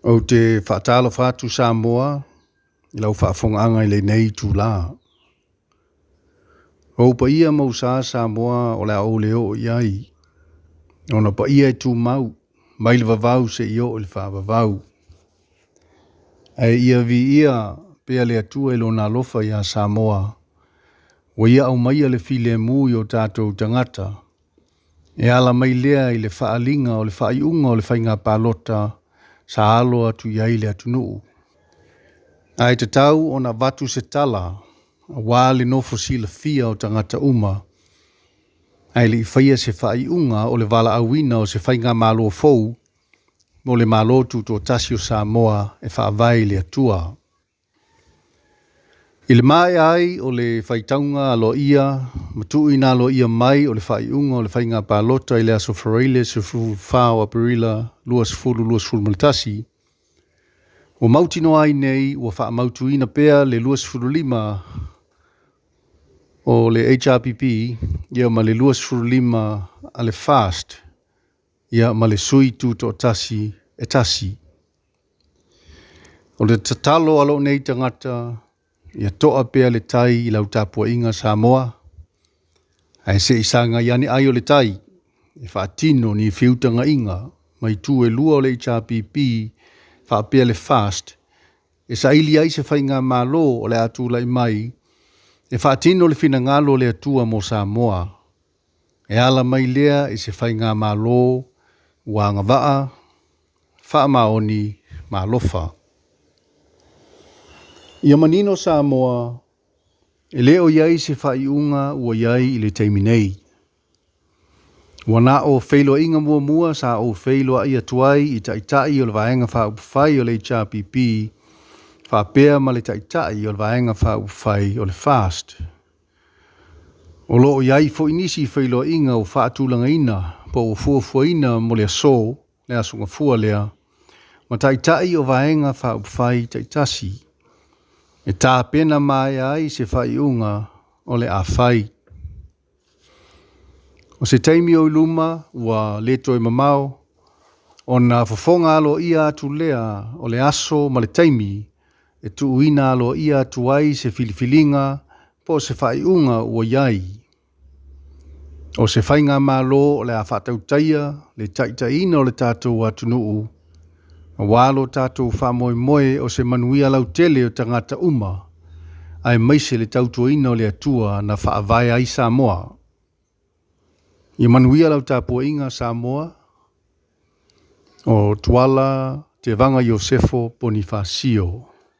Ou te faatalofa atu Samoa i lau faafofogaaga i lenei itulā. O ou paia ma ou sa Samoa o le a ou le oo i ai, ona o paia e tumau mai le vavau seia oo i le faavavau. Ae ia viia pea le Atua i Lona alofa ia Samoa, ua Ia aumaia le filemu i o tatou tagata, E ala mai lea i le faaaliga o le faaiuga o le faiga palota sa alo atu i ai le atunuu. Ae tatau ona avatu se tala aua le nofo silafia o tagata uma, ae le i faia se faaiuga o le valaauina o se faigamalo fou mo le Malo Tutoatasi o Samoa e faavae i le Atua. I le maea ai o le faitauga aloaia ma tuuina aloaia mai o le faaiuga o le faiga palota i le aso Faraile 14 o Aperila 2021, ua mautinoa ai nei ua faamautuina pea le 25 o le HRPP ia ma le 25 a le FAST ia ma le sui tutoatasi e tasi. O le tatalo a lou nei tagata, ia to'a pea le tai i lau tapuaiga Samoa, ae se i sagai ane ai o le tai e faatino ni feutagaiga ma itu e lua o le HRPP faapea le FAST e saili ai se faigamalo o le a tulai mai e faatino le finagalo o le Atua mo Samoa. E ala mai lea i se faigamalo ua agavaa, faamaoni ma alofa. Ia manino Samoa, e le o i ai se faaiuga ua i ai i le taimi nei. Ua na o feiloaiga muamua sa ou feiloai atu ai i Taitai o le Vaega Faaupufai o le HRPP faapea ma le Taitai o le Vaega Faaupufai o le FAST. O lo o i ai foi nisi feiloaiga ua faatulagaina po ua fuafuaina mo le aso, le Aso Gafua lea, ma Taitai o Vaega Faaupufai taitasi, e tapena maea ai se faaiuga o le a fai. O se taimi o i luma ua le toe mamao, ona fofoga aloaia atu lea o le aso ma le taimi e tuuina aloaia atu ai se filifiliga po o se faaiuga ua i ai. O se faigamalo o le a faatautaia le taitaiina o le tatou atunuu aua lo tatou faamoemoe o se manuia lautele o tagata uma, aemaise le tautuaina o le Atua na faavae ai Samoa. Ia manuia lau tapuaiga Samoa, o Tuala Tevaga Iosefo Ponifasio.